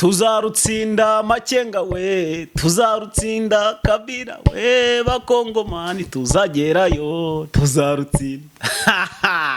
Tuzarutsinda Makenga we, tuzarutsinda Kabila we, Bakongomani tuzagerayo, tuzarutsinda.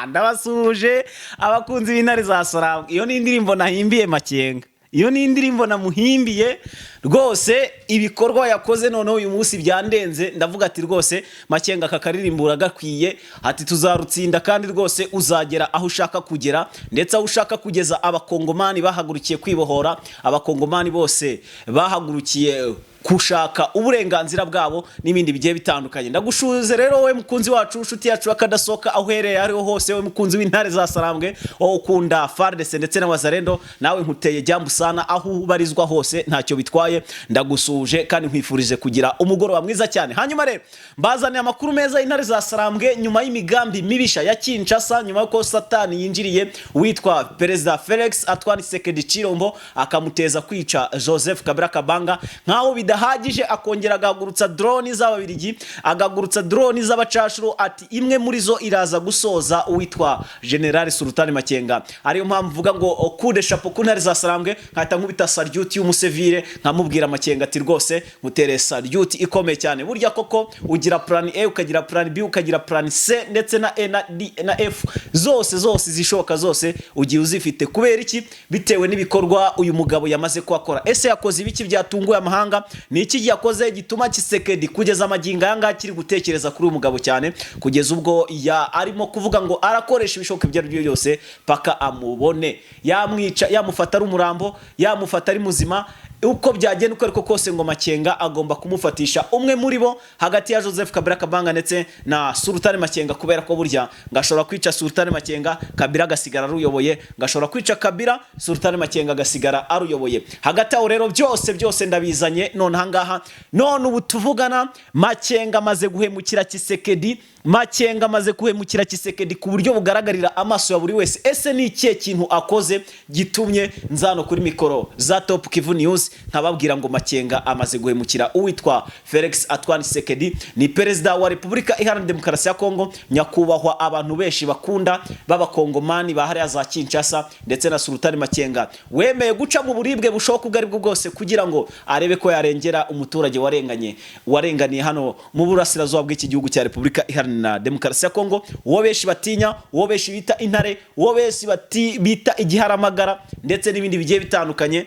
Ndabasuhuje abakunzi b'Intare za Sarambwe. Iyo ni indirimbo nahimbiye Makenga, iyo ni indirimbo namuhimbiye rwose. Ibikorwa yakoze noneho uyu munsi byandenze. Ndavuga ati rwose Makenga aka karirimbo gakwiye, ati tuzarutsinda kandi rwose uzagera aho ushaka kugera, ndetse aho ushaka kugeza Abakongomani bahagurukiye kwibohora, Abakongomani bose bahagurukiye gushaka uburenganzira bwabo n'ibindi bigiye bitandukanye. Ndagushuze rero wowe mukunzi wacu, inshuti yacu akadasohoka, aho uherereye ariho hose, wowe mukunzi w'Intare za Sarambwe, wowe ukunda FARDC ndetse na Wazalendo, nawe nkuteye jambo sana. Aho ubarizwa hose ntacyo bitwaye, ndagusuhuje kandi nkwifurije kugira umugoroba mwiza cyane. Hanyuma rero mbazaniye amakuru meza y'Intare za Sarambwe. Nyuma y'imigambi mibisha ya Kinshasa, nyuma y'uko Satani yinjiriye witwa Perezida Felix Antoine Tshisekedi Tshilombo akamuteza kwica Joseph Kabila Kabanga, nkaho bidahagije akongera agahagurutsa drone z'Ababirigi, agahagurutsa drone z'abacashuro, ati imwe muri zo iraza gusoza uwitwa General Sultani Makenga. Ariyo mpamvu mvuga ngo coup de chapeau ku Ntare za Sarambwe, nkahita nkubita salute y'umusevire, nkamubwira Makenga ati rwose nkutere salute ikomeye cyane. Burya koko ugira plan A, ukagira plan B, ukagira plan C, ndetse na E na D na F, zose zose zishoboka zose ugiye uzifite. Kubera iki? Bitewe n'ibikorwa uyu mugabo yamaze kuhakora. Ese yakoze ibiki byatunguye amahanga? Ni iki yakoze gituma Tshisekedi kugeza amagingo aya ngaya kiri gutekereza kuri uyu mugabo cyane, kugeza ubwo ya arimo kuvuga ngo arakoresha ibishoboka ibyo ari byo byose paka amubone, yamwica, yamufata ari umurambo, yamufata ari muzima, uko byagenda uko ariko kose ngo Makenga agomba kumufatisha umwe muri bo hagati ya Joseph Kabila Kabanga ndetse na Sultani Makenga, kubera ko burya ngo ashobora kwica Sultani Makenga, Kabila agasigara aruyoboye, ngo ashobora kwica Kabila, Sultani Makenga agasigara aruyoboye. Hagati aho rero byose byose ndabizanye none ahangaha. None ubu tuvugana Makenga amaze guhemukira Tshisekedi. Makenga amaze guhemukira Tshisekedi ku buryo bugaragarira amaso ya buri wese. Ese ni ikihe kintu akoze gitumye nzano kuri mikoro za Top Kivu News nkababwira ngo Makenga amaze guhemukira uwitwa Felix Antoine Tshisekedi, ni Perezida wa Repubulika Iharanira Demokarasi ya Kongo, nyakubahwa abantu benshi bakunda b'Abakongomani ba hariya za Kinshasa, ndetse na Sultani Makenga wemeye guca mu buribwe bushoboka ubwo aribwo bwose kugira ngo arebe ko yarengera umuturage warenganye, warenganiye hano mu burasirazuba bw'iki gihugu cya Repubulika Iharanira Demokarasi ya Kongo, uwo benshi batinya, uwo benshi bita intare, uwo benshi bita igiharamagara, ndetse n'ibindi bigiye bitandukanye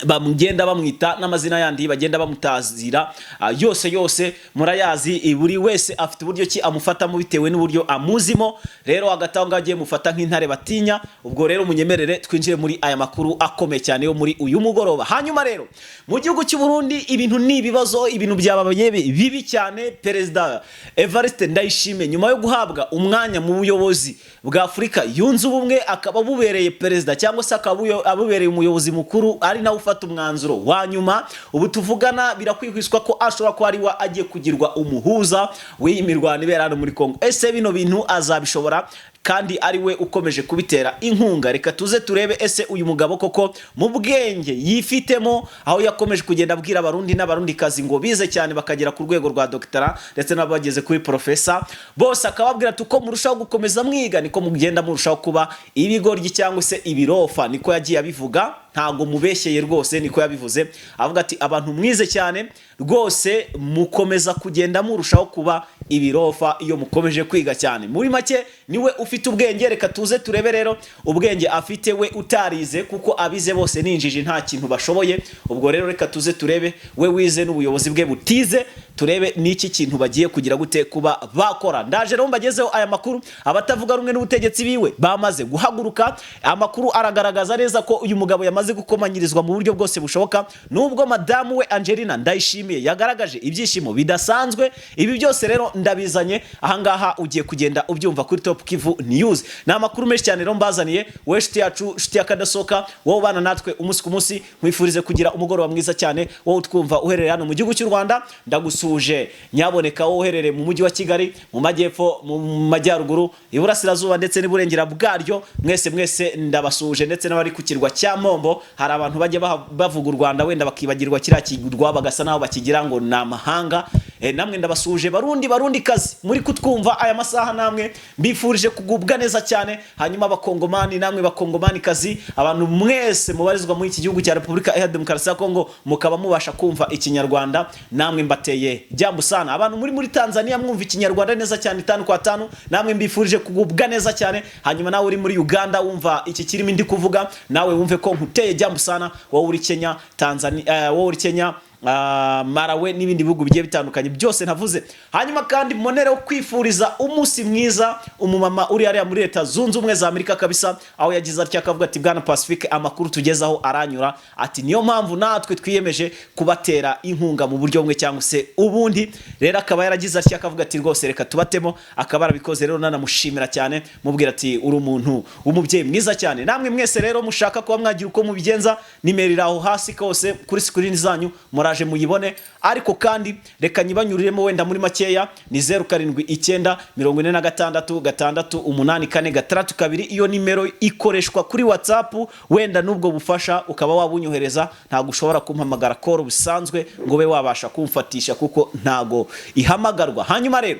bamugenda bamwita n'amazina yandi bagenda bamutazira, yose yose murayazi. Buri wese afite uburyo ki amufatamo bitewe n'uburyo amuzimo. Rero hagati aho ngaho agiye mufata nk'intare batinya. Ubwo rero munyemerere twinjire muri aya makuru akomeye cyane yo muri uyu mugoroba. Hanyuma rero mu gihugu cy'u Burundi ibintu ni ibibazo, ibintu byabaye bibi cyane. Perezida Evariste Ndayishimiye, nyuma yo guhabwa umwanya mu buyobozi bwa Afurika Yunze Ubumwe, akaba abubereye perezida cyangwa se akaba abubereye umuyobozi mukuru, ari nawe ufata umwanzuro wa nyuma, ubu tuvugana birakwihwiswa ko ashobora kuba ari we agiye kugirwa umuhuza w'iyi mirwano ibera hano muri Kongo. Ese bino bintu azabishobora kandi ari we ukomeje kubitera inkunga? Reka tuze turebe. Ese uyu mugabo koko mu bwenge yifitemo, aho yakomeje kugenda abwira Abarundi n'Abarundikazi ngo bize cyane bakagera ku rwego rwa doctorat ndetse n'abageze kuri profesa bose, akababwira ati uko murushaho gukomeza mwiga niko mugenda murushaho kuba ibigoryi cyangwa se ibirofa, niko yagiye abivuga, ntabwo mubeshyeye rwose, niko yabivuze, avuga ati abantu mwize cyane rwose mukomeza kugenda murushaho kuba ibirofa iyo mukomeje kwiga cyane. Muri make niwe ufite ubwenge. Reka tuze turebe rero ubwenge afite we utarize, kuko abize bose ni injiji, nta kintu bashoboye. Ubwo rero reka tuze turebe we wize n'ubuyobozi bwe butize, turebe n'iki kintu bagiye kugira gute kuba bakora. Ndaje rero mbagezeho aya makuru. Abatavuga rumwe n'ubutegetsi biwe bamaze guhaguruka. Amakuru aragaragaza neza ko uyu mugabo yamaze gukomanyirizwa mu buryo bwose bushoboka, nubwo madamu we Angelina Ndayishimiye yagaragaje ibyishimo bidasanzwe. Ibi byose rero ndabizanye ahangaha, ugiye kugenda ubyumva kuri Top Kivu News. Ni amakuru menshi cyane rero mbazaniye. Wowe nshuti yacu, nshuti y'akadasohoka, wowe ubana natwe umunsi ku munsi, nkwifurize kugira umugoroba mwiza cyane. Wowe utwumva uherereye hano mu gihugu cy'u Rwanda, ndagusuje. Nyaboneka wowe uherereye mu mujyi wa Kigali, mu majyepfo, mu majyaruguru, iburasirazuba ndetse n'iburengera bwaryo, mwese mwese ndabasuhuje, ndetse n'abari ku kirwa cya Mombo. Hari abantu bajya bavuga u Rwanda wenda bakibagirwa kiriya kirwa, bagasa naho bakigira ngo ni amahanga. Namwe ndabasuhuje, Barundi, Barundi kazi muri kutwumva aya masaha, namwe mbifurije kugubwa neza cyane. Hanyuma Abakongomani, namwe Bakongomani kazi, abantu mwese mubarizwa muri iki gihugu cya Repubulika Iharanira Demokarasi ya Kongo, mukaba mubasha kumva Ikinyarwanda, namwe mbateye jambo sana. Abantu muri Tanzania mwumva Ikinyarwanda neza cyane tanu kwa tanu, namwe mbifurije kugubwa neza cyane. Hanyuma nawe uri muri Uganda wumva iki kirimi ndi kuvuga, nawe wumve ko nkuteye jambo sana. Wowe uri Kenya, Tanzania, wowe uri Kenya, Malawi n'ibindi bihugu bigiye bitandukanye byose ntavuze. Hanyuma kandi mbonereho kwifuriza umunsi mwiza umumama uri hariya muri Leta Zunze Ubumwe za Amerika kabisa, aho yagize atya akavuga ati: "Bwana Pacifique, amakuru tugezaho aranyura." Ati: "Niyo mpamvu natwe twiyemeje kubatera inkunga mu buryo bumwe cyangwa se ubundi." Rero akaba yaragize atya akavuga ati: "Rwose reka tubatemo." Akaba yarabikoze rero, nanamushimira cyane, mubwira ati: "Uri umuntu w'umubyeyi mwiza cyane." Namwe mwese rero mushaka kuba mwagira uko mubigenza, nimero iri aho hasi kose kuri screen zanyu, muraje muyibone. Ariko kandi reka nyibanyuriremo wenda muri makeya, ni 0794668462. Iyo nimero ikoreshwa kuri WhatsApp, wenda n'ubwo bufasha ukaba wabunyohereza. Ntabwo ushobora kumpamagara call busanzwe ngo ube wabasha kumfatisha, kuko ntago ihamagarwa. Hanyuma rero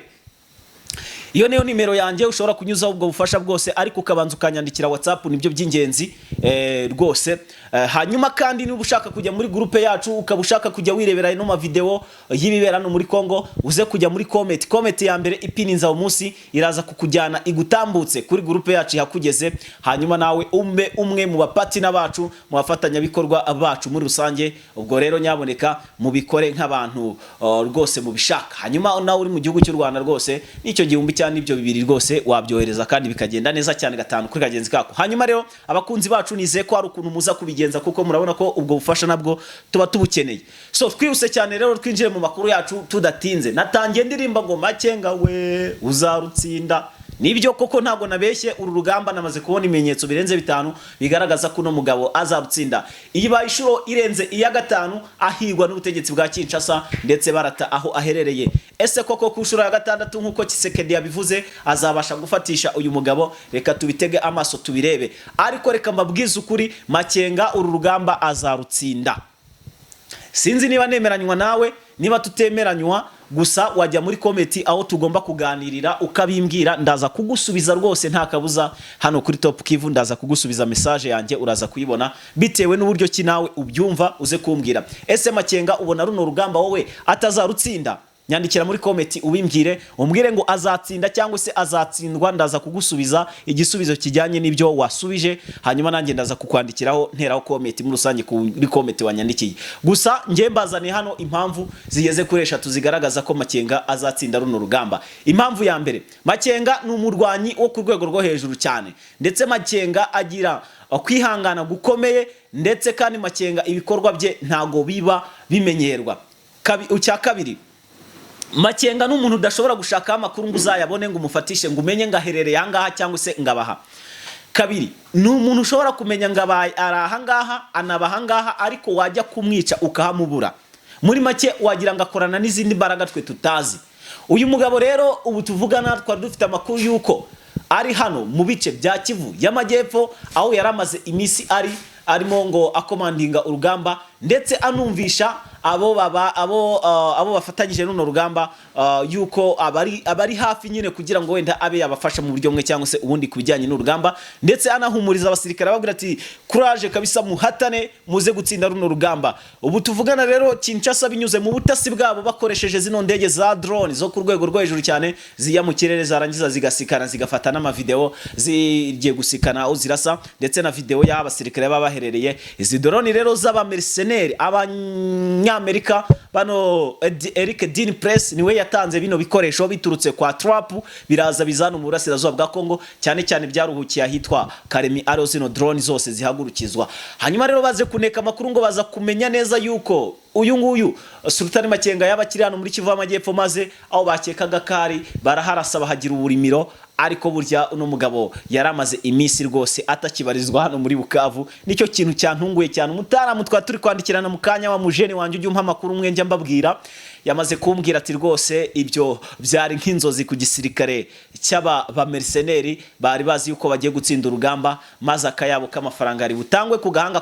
iyo niyo nimero yanjye ushobora kunyuzaho ubwo bufasha bwose, ariko ukabanza ukanyandikira WhatsApp, nibyo by'ingenzi rwose. Hanyuma kandi niba ushaka kujya muri groupe yacu, ukaba ushaka kujya wirebera ino mavideo y'ibibera hano muri Congo, uze kujya muri comment. Comment ya mbere ipininza aho munsi iraza kukujyana igutambutse kuri groupe yacu, ihakugeze. Hanyuma nawe umbe umwe mu bapatina bacu, mu bafatanyabikorwa bacu muri rusange. Ubwo rero nyaboneka mubikore nk'abantu rwose mubishaka. Hanyuma nawe uri mu gihugu cy'u Rwanda rwose, n'icyo 1000 cyangwa n'ibyo 2 rwose wabyohereza kandi bikagenda neza cyane gatanu kuri kagenzi kako. Hanyuma rero abakunzi bacu, nizeye ko hari ukuntu muza kubigenza, kuko murabona ko ubwo bufasha nabwo tuba tubukeneye. So twihuse cyane rero twinjire mu makuru yacu tudatinze. Natangiye ndirimba ngo "Makenga we uzarutsinda". Nibyo koko, ntabwo nabeshye. Uru rugamba namaze kubona ibimenyetso birenze bitanu bigaragaza ko uno mugabo azarutsinda. Iyi baye inshuro irenze iya gatanu ahigwa n'ubutegetsi bwa Kinshasa, ndetse barata aho aherereye. Ese koko ku nshuro ya gatandatu, nk'uko Tshisekedi yabivuze, azabasha gufatisha uyu mugabo? Reka tubitege amaso tubirebe. Ariko reka mbabwize ukuri, Makenga uru rugamba azarutsinda. Sinzi niba nemeranywa nawe, niba tutemeranywa, gusa wajya muri comment aho tugomba kuganirira ukabimbwira, ndaza kugusubiza rwose nta kabuza. Hano kuri Top Kivu ndaza kugusubiza, message yanjye uraza kuyibona bitewe n'uburyo ki nawe ubyumva. Uze kumbwira: ese Makenga ubona runo rugamba wowe atazarutsinda? Nyandikira muri comment ubimbwire, umbwire ngo azatsinda cyangwa se azatsindwa. Ndaza kugusubiza igisubizo kijyanye n'ibyo wasubije, hanyuma nanjye ndaza kukwandikiraho, nteraho comment muri rusange kuri comment wanyandikiye. Gusa njye mbazaniye hano impamvu zigeze kuri eshatu zigaragaza ko Makenga azatsinda runo rugamba. Impamvu ya mbere, Makenga ni umurwanyi wo ku rwego rwo hejuru cyane, ndetse Makenga agira kwihangana gukomeye, ndetse kandi Makenga ibikorwa bye ntago biba bimenyerwa. Icya kabiri, Makenga ni umuntu udashobora gushakaho amakuru ngo uzayabone, ngo umufatishe, ngo umenye ngo aherereye ahangaha cyangwa se ngo abaha. Kabiri, ni umuntu ushobora kumenya ngo abaye ari ahangaha, anaba ahangaha, ariko wajya kumwica ukahamubura. Muri make wagira ngo akorana n'izindi mbaraga twe tutazi. Uyu mugabo rero ubu tuvugana twari dufite amakuru y'uko ari hano mu bice bya Kivu y'Amajyepfo, aho yari amaze iminsi ari arimo ngo akomandinga urugamba, ndetse anumvisha abo baba abo bafatanyije n'uno rugamba yuko abari hafi nyine kugira ngo wenda abe yabafasha mu buryo bumwe cyangwa se ubundi ku bijyanye n'urugamba, ndetse anahumuriza abasirikare ababwira ati: "Courage kabisa, muhatane muze gutsinda runo rugamba." Ubu tuvugana rero, Kinshasa binyuze mu butasi bwabo bakoresheje zino ndege za drone zo ku rwego rwo hejuru cyane, zijya mu kirere zarangiza zigasikana, zigafata n'amavideo zigiye gusikana aho zirasa, ndetse na video y'aho abasirikare baba baherereye. Izi drone rero z'abamercenaires abanyamerika bano, Eric Dean Press niwe yatanze bino bikoresho biturutse kwa Trump, biraza bizana mu burasirazuba bwa Congo, cyane cyane byaruhukiye ahitwa Karemi, ariho zino drone zose zihagurukizwa. Hanyuma rero baze kuneka amakuru ngo baza kumenya neza yuko uyu nguyu Sultani Makenga yaba akiri hano muri Kivu y'Amajyepfo, maze aho bakekaga kari baraharasa, bahagira uburimiro. Ariko burya uno mugabo yaramaze iminsi rwose atakibarizwa hano muri Bukavu. Nicyo kintu cyantunguye cyane. Umutaramu twari turi kwandikirana mu kanya, wa mujene wanjye ujya umpa amakuru umwe njya mbabwira, yamaze kumbwira ati rwose ibyo byari nk'inzozi ku gisirikare cy'aba bamercenary. Bari bazi yuko bagiye gutsinda urugamba, maze akayabo k'amafaranga ari butangwe ku gahanga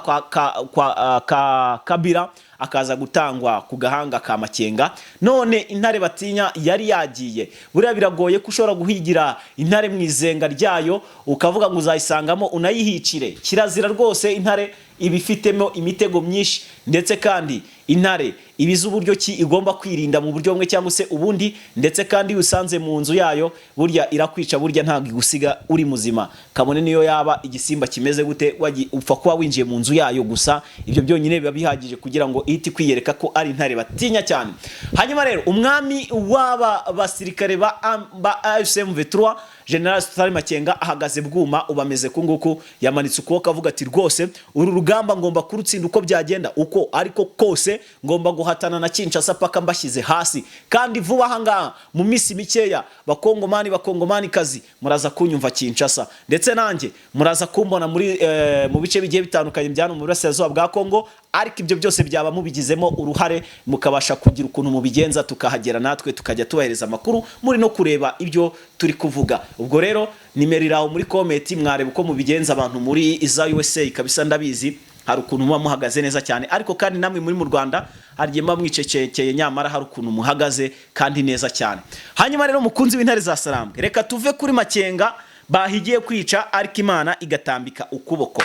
kwa Kabila akaza gutangwa ku gahanga ka Makenga. None intare batinya yari yagiye. Buriya biragoye ko ushobora guhigira intare mu izenga ryayo ukavuga ngo uzayisangamo unayihicire. Kirazira rwose. Intare iba ifitemo imitego myinshi, ndetse kandi intare iba izi uburyo ki igomba kwirinda mu buryo bumwe cyangwa se ubundi. Ndetse kandi iyo usanze mu nzu yayo, burya irakwica, burya ntabwo igusiga uri muzima, kabone niyo yaba igisimba kimeze gute. Upfa kuba winjiye mu nzu yayo gusa, ibyo byonyine biba bihagije kugira ngo ihite kwiyereka ko ari intare batinya cyane. Hanyuma rero umwami w'aba basirikare ba AFC M23, General Sultani Makenga, ahagaze bwuma. Ubameze ku nguku, yamanitse ukuboko avuga ati rwose uru rugamba ngomba kurutsinda uko byagenda uko ariko kose, ngomba guhatana na Kinshasa paka mbashyize hasi, kandi vuba aha ngaha mu minsi mikeya, Bakongomani, Bakongomani kazi, muraza kunyumva Kinshasa, ndetse nanjye muraza kumbona mu bice bigiye bitandukanye bya mu burasirazuba bwa Kongo. Ariko ibyo byose byaba mubigizemo uruhare, mukabasha kugira ukuntu mubigenza tukahagera natwe tukajya tubahereza amakuru muri no kureba ibyo turi kuvuga. Ubwo rero nimero iri aho muri comment, mwareba uko mubigenza. Abantu muri iza USA kabisa ndabizi, hari ukuntu muba muhagaze neza cyane. Ariko kandi namwe muri mu Rwanda hari igihe muba mwicecekeye, nyamara hari ukuntu muhagaze kandi neza cyane. Hanyuma rero, mukunzi w'Intare za Sarambwe, reka tuve kuri Makenga bahigiye kwica ariko Imana igatambika ukuboko.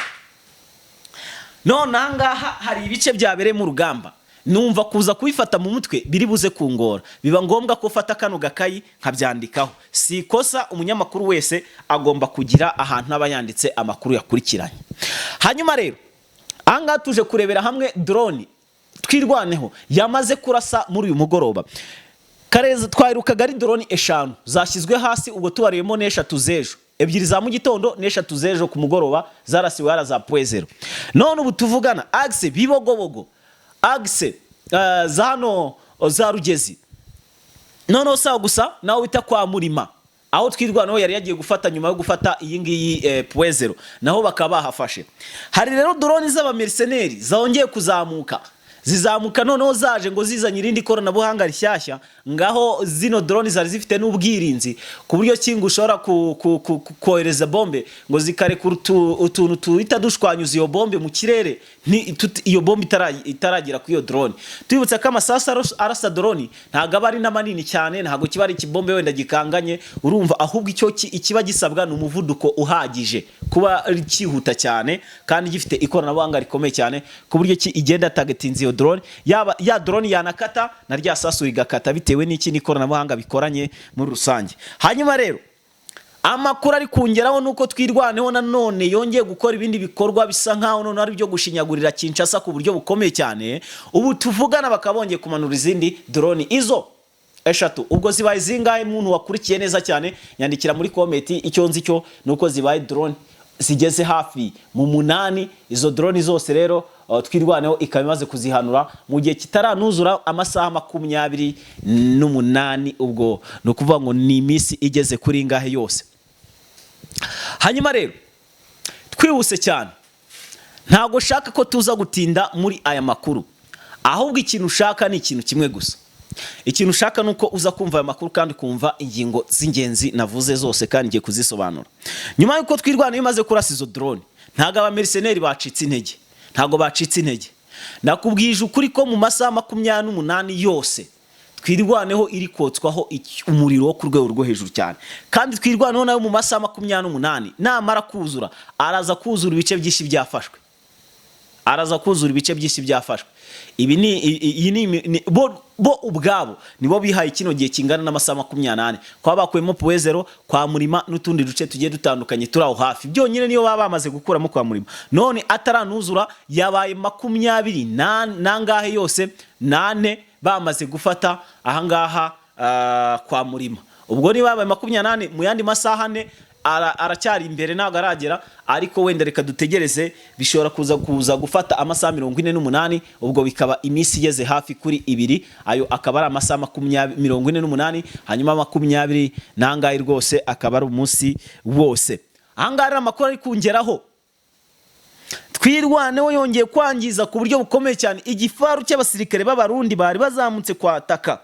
None aha ngaha hari ibice byabereyemo urugamba, numva kuza kubifata mu mutwe biri buze kungora, biba ngombwa ko ufata kano gakayi nkabyandikaho. Si ikosa, umunyamakuru wese agomba kugira ahantu aba yanditse amakuru yakurikiranye. Hanyuma rero aha ngaha tuje kurebera hamwe drone Twirwaneho yamaze kurasa muri uyu mugoroba. Kareza twaherukaga ari drone eshanu zashyizwe hasi, ubwo tubariyemo n'eshatu z'ejo, ebyiri za mu gitondo n'eshatu z'ejo ku mugoroba zarasiwe hara za Point Zéro. None ubu tuvugana, axe Bibogobogo, axe za hano za Rugezi, noneho sawa gusa nawe wita kwa Murima, aho Twirwaneho yari yagiye gufata nyuma yo gufata iyi ngiyi Point Zéro, naho bakaba bahafashe. Hari rero drone z'abamercenary zongeye kuzamuka, zizamuka noneho zaje ngo zizanye irindi koranabuhanga rishyashya. Ngaho zino drone zari zifite n'ubwirinzi, ku buryo kinga ushobora kohereza bombe ngo zikarekura utuntu tuhita dushwanyuza iyo bombe mu kirere, iyo bombe itaragera kuri iyo drone. Tubibutsa ko amasasu arasa drone ntabwo aba ari na manini cyane, ntabwo kiba ari ikibombe wenda gikanganye, urumva, ahubwo icyo ikiba gisabwa ni umuvuduko uhagije, kuba cyihuta cyane kandi gifite ikoranabuhanga rikomeye cyane, ku buryo ki igenda targetinze iyo drone, yaba ya drone yanakata na rya sasu rigakata, bitewe n'iki? N'ikoranabuhanga bikoranye muri rusange. Hanyuma rero amakuru ari kungeraho nuko Twirwaneho nanone yongeye gukora ibindi bikorwa bisa nkaho noneho ari ibyo gushinyagurira Kinshasa ku buryo bukomeye cyane. Ubu tuvugana bakaba bongeye kumanura izindi drone, izo eshatu. Ubwo zibaye zingahe? Muntu wakurikiye neza cyane, nyandikira muri comment. Icyo nzi cyo ni uko zibaye drone zigeze hafi mu munani. Izo drone zose rero Twirwaneho ikaba imaze kuzihanura mu gihe kitaranuzura amasaha 28. Ubwo ni ukuvuga ngo ni iminsi igeze kuri ingahe yose? Hanyuma rero twihuse cyane, ntabwo ushaka ko tuza gutinda muri aya makuru, ahubwo ikintu ushaka ni ikintu kimwe gusa. Ikintu ushaka ni uko uza kumva aya makuru kandi ukumva ingingo z'ingenzi navuze zose, kandi ngiye kuzisobanura. Nyuma y'uko Twirwaneho imaze kurasa izo drone, ntabwo abamercenary bacitse intege, ntabwo bacitse intege. Nakubwije ukuri ko mu masaha 28 yose Twirwaneho iri kotswaho umuriro wo ku rwego rwo hejuru cyane. Kandi Twirwaneho nayo mu masaha 28 namara kuzura, araza kuzura ibice byinshi byafashwe, araza kuzura ibice byinshi byafashwe. Ibi ni iyi ni, ni bo ubwabo nibo bihaye kino gihe kingana n'amasaha 24, kwa bakuyemo Point Zéro, kwa Murima n'utundi duce tugiye dutandukanye turi aho hafi. Byonyine niyo baba bamaze gukuramo kwa Murima, none ataranuzura yabaye makumyabiri nangahe yose? Nane bamaze gufata ahangaha kwa Murima. Ubwo niba yabaye 24, mu yandi masaha 4. Aracyari imbere, ntabwo aragera, ariko wenda reka dutegereze, bishobora kuza gufata amasaha 48, ubwo bikaba iminsi igeze hafi kuri 2. Ayo akaba ari amasaha 20, 48, hanyuma makumyabiri n'angahe rwose akaba ari umunsi wose. Ahangaha rero amakuru ari kungeraho, Twirwaneho yongeye kwangiza ku buryo bukomeye cyane igifaru cy'abasirikare b'Abarundi bari bazamutse kwataka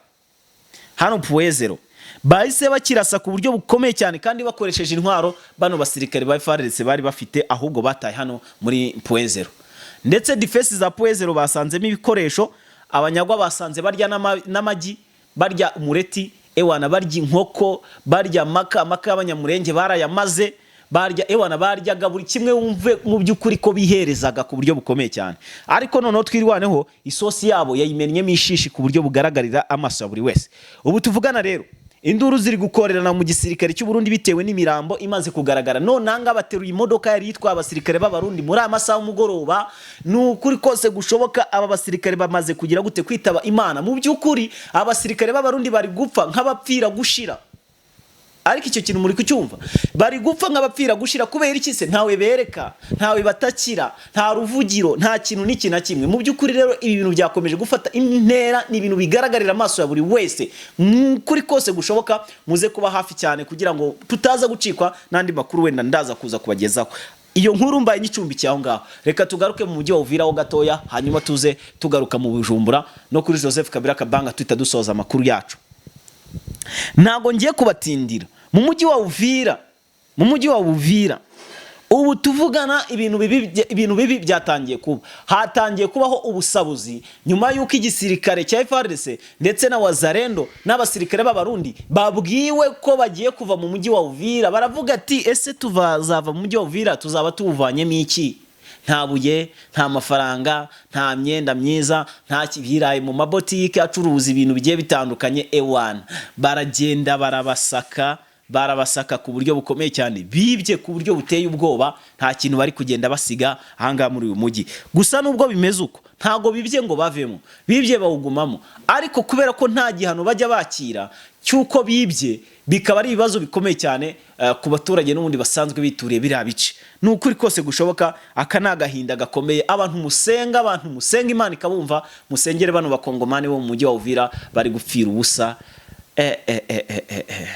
hano Point Zéro. Bahise bakirasa ku buryo bukomeye cyane kandi bakoresheje intwaro bano basirikare ba FARDC bari bafite, ahubwo bataye hano muri Point Zéro. Ndetse défense za Point Zéro basanzemo ibikoresho. Abanyagwa basanze barya n'amagi, barya umureti, ewana barya inkoko, barya amaka, amaka y'Abanyamurenge barayamaze, barya, ewana baryaga buri kimwe. Wumve mu by'ukuri ko biherezaga ku buryo bukomeye cyane. Ariko noneho Twirwaneho isosi yabo yayimennyemo ishishi ku buryo bugaragarira amaso ya buri wese. Ubu tuvugana rero, induru ziri gukorerana mu gisirikare cy'u Burundi bitewe n'imirambo imaze kugaragara. None aha bateruye imodoka yari yitwaye abasirikare b'Abarundi muri aya masaha y'umugoroba. Ni ukuri kose gushoboka, aba basirikare bamaze kugira gute? Kwitaba Imana. Mu by'ukuri abasirikare b'Abarundi bari gupfa nk'abapfira gushira. Ariko icyo kintu muri kucyumva? Bari gupfa nk'abapfira gushira. Kubera iki se? Ntawe bereka, ntawe batakira, nta ruvugiro, nta kintu n'iki na kimwe. Mu by'ukuri rero ibi bintu byakomeje gufata intera, ni ibintu bigaragarira amaso ya buri wese. Mu kuri kose gushoboka, muze kuba hafi cyane kugira ngo tutaza gucikwa n'andi makuru wenda ndaza kuza kubagezaho. Iyo nkuru mbaye nyicumbikiye aho ngaho. Reka tugaruke mu mujyi wa Uvira ho gatoya, hanyuma tuze tugaruka mu Bujumbura no kuri Joseph Kabila Kabanga, tuhita dusoza amakuru yacu. Ntabwo ngiye kubatindira. Mu mujyi wa Uvira, mu mujyi wa Uvira ubu tuvugana, ibintu bibi byatangiye kuba. Hatangiye kubaho ubusabuzi nyuma y'uko igisirikare cya FARDC ndetse na Wazalendo n'abasirikare b'Abarundi babwiwe ko bagiye kuva mu mujyi wa Uvira. Baravuga ati: "Ese tuzava mu mujyi wa Uvira tuzaba tuwuvanyemo iki? Nta buye, nta mafaranga, nta myenda myiza, nta birayi mu mabotike acuruza ibintu bigiye bitandukanye." Ewana baragenda barabasaka, barabasaka ku buryo bukomeye cyane. Bibye ku buryo buteye ubwoba, nta kintu bari kugenda basiga ahangaha muri uyu mujyi. Gusa nubwo bimeze uko, ntabwo bibye ngo bavemo, bibye bawugumamo. Ariko kubera ko nta gihano bajya bakira cy'uko bibye, bikaba ari ibibazo bikomeye cyane ku baturage n'ubundi basanzwe bituriye biriya bice. Ni ukuri kose gushoboka, aka ni agahinda gakomeye. Abantu musenga, abantu musenga Imana ikabumva, musengere bano Bakongomani bo mu mujyi wa Uvira bari gupfira ubusa. Eh, eh, eh, eh, eh, eh.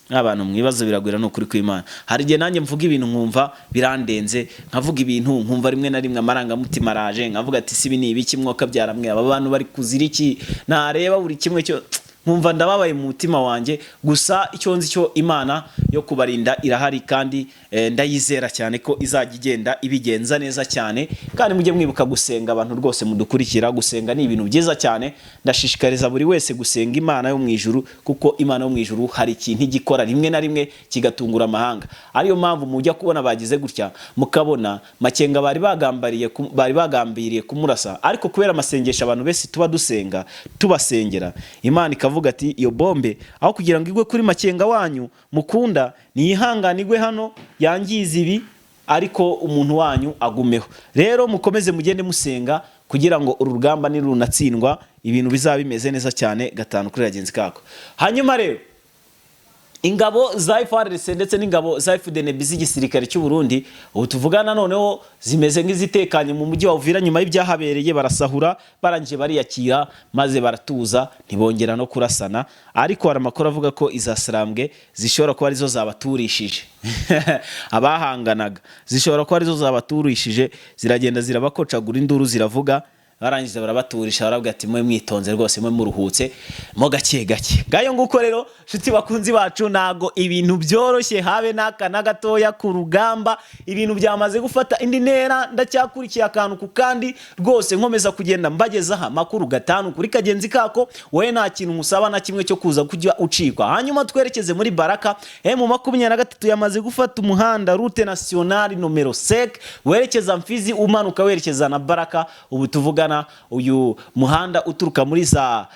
Abantu mu bibazo biragwira, ni ukuri kw'Imana. Hari igihe nanjye mvuga ibintu nkumva birandenze, nkavuga ibintu nkumva rimwe na rimwe amarangamutima araje, nkavuga ati: "Si ibi ni ibiki mwoka byaramwe? Aba bantu bari kuzira iki?" Nareba buri kimwe cyo nkumva ndababaye mu mutima wanjye. Gusa icyo nzi cyo, Imana yo kubarinda irahari, kandi ndayizera cyane ko izajya igenda ibigenza neza cyane. Kandi mujye mwibuka gusenga, abantu rwose mudukurikira. Gusenga ni ibintu byiza cyane. Ndashishikariza buri wese gusenga Imana yo mu ijuru, kuko Imana yo mu ijuru hari ikintu igikora rimwe na rimwe kigatungura amahanga. Ariyo mpamvu mujya kubona bagize gutya, mukabona Makenga bari bagambiriye kumurasa, ariko kubera amasengesho abantu benshi tuba dusenga, tubasengera, Imana ikavuga ati: "Iyo bombe aho kugira ngo igwe kuri Makenga wanyu mukunda, niyihangane igwe hano yangiza ibi, ariko umuntu wanyu agumeho." Rero mukomeze mugende musenga kugira ngo uru rugamba nirunatsindwa ibintu bizaba bimeze neza cyane, gatanu kuri bagenzi kako. Hanyuma rero ingabo za FARDC ndetse n'ingabo za FDNB z'igisirikare cy'u Burundi ubu tuvugana noneho zimeze nk'izitekanye mu mujyi wa Uvira nyuma y'ibyahabereye. Barasahura, barangije bariyakira, maze baratuza, ntibongera no kurasana. Ariko hari amakuru avuga ko iza Sarambwe zishobora kuba arizo zabaturishije abahanganaga, zishobora kuba arizo zabaturishije, ziragenda zirabakocagura, induru ziravuga, barangiza barabaturisha, baravuga ati: "Mwe mwitonze rwose, mwe muruhutse mo gake gake." Ngayo nguko rero, nshuti bakunzi bacu, ntago ibintu byoroshye habe n'aka na gatoya ku rugamba. Ibintu byamaze gufata indi ntera. Ndacyakurikiye akantu ku kandi rwose, nkomeza kugenda mbagezaho amakuru gatanu kuri kagenzi kako. Wowe nta kintu musaba na kimwe cyo kuza kujya ucikwa. Hanyuma twerekeze muri Baraka. M23 yamaze gufata umuhanda route nationale numéro 5 werekeza Mfizi, umanuka werekeza na Baraka. Ubu tuvugana, uyu muhanda uturuka muri za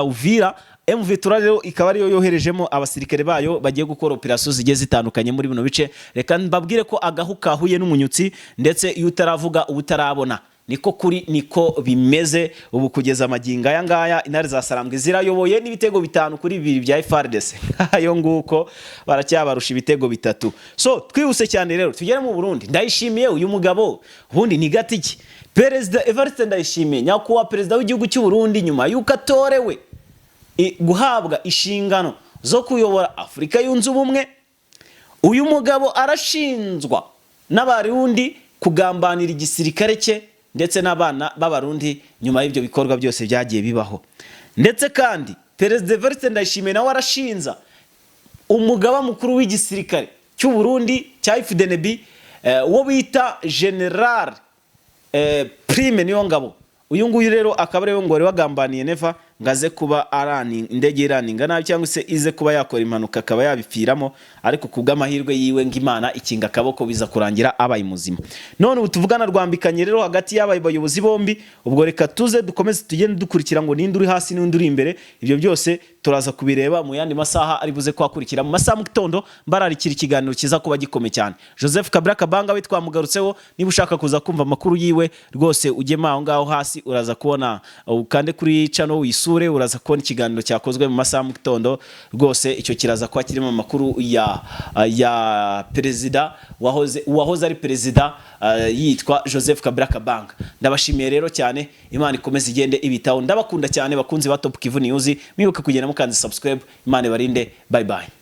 Uvira. M23 rero ikaba ariyo yoherejemo abasirikare bayo bagiye gukora operasiyo zigiye zitandukanye muri bino bice. Reka mbabwire ko agahu kahuye n'umunyutsi, ndetse iyo utaravuga uba utarabona. Niko kuri, niko bimeze. Ubu kugeza amagingo aya ngaya, Intare za Sarambwe zirayoboye n'ibitego 5-2 bya FARDC. Ayo nguko, baracyabarusha ibitego 3. So twihuse cyane rero tugere mu Burundi. Ndayishimiye, uyu mugabo ubundi ni gatiki. Perezida Evariste Ndayishimiye, nyakubahwa perezida w'igihugu cy'u Burundi, nyuma y'uko atorewe guhabwa inshingano zo kuyobora Afurika Yunze Ubumwe, uyu mugabo arashinjwa n'Abarundi kugambanira igisirikare cye ndetse n'abana b'Abarundi nyuma y'ibyo bikorwa byose byagiye bibaho. Ndetse kandi Perezida Evariste Ndayishimiye nawe arashinja umugaba mukuru w'igisirikare cy'u Burundi cya FDNB, uwo bita General Prime Niyongabo. Uyu nguyu rero akaba ariwe ngo wari wagambaniye Neva ngo aze kuba arani indege iraninga nabi, cyangwa se ize kuba yakora impanuka akaba yabipfiramo, ariko ku bw'amahirwe yiwe ngo Imana ikinga akaboko, biza kurangira abaye muzima. None ubu tuvugana rwambikanye rero hagati y'aba bayobozi bombi. Ubwo reka tuze dukomeze tugende dukurikira ngo ninde uri hasi n'undi uri imbere. Ibyo byose turaza kubireba mu yandi masaha ari buze kuhakurikira mu masaha mu gitondo. Mbararikira ikiganiro kiza kuba gikomeye cyane. Joseph Kabila Kabanga we twamugarutseho. Niba ushaka kuza kumva amakuru yiwe rwose, ujyemo aho ngaho hasi, uraza kubona, ukande kuri channel wisure, uraza kubona ikiganiro cyakozwe mu masaha mu gitondo. Rwose icyo kiraza kuba kirimo amakuru ya perezida wahoze ari perezida, yitwa Joseph Kabila Kabanga. Ndabashimiye rero cyane, Imana ikomeze igende ibitaho. Ndabakunda cyane, bakunzi ba Top Kivu News. Mwibuke kugenda mukanze subscribe. Imana ibarinde. Bye bye.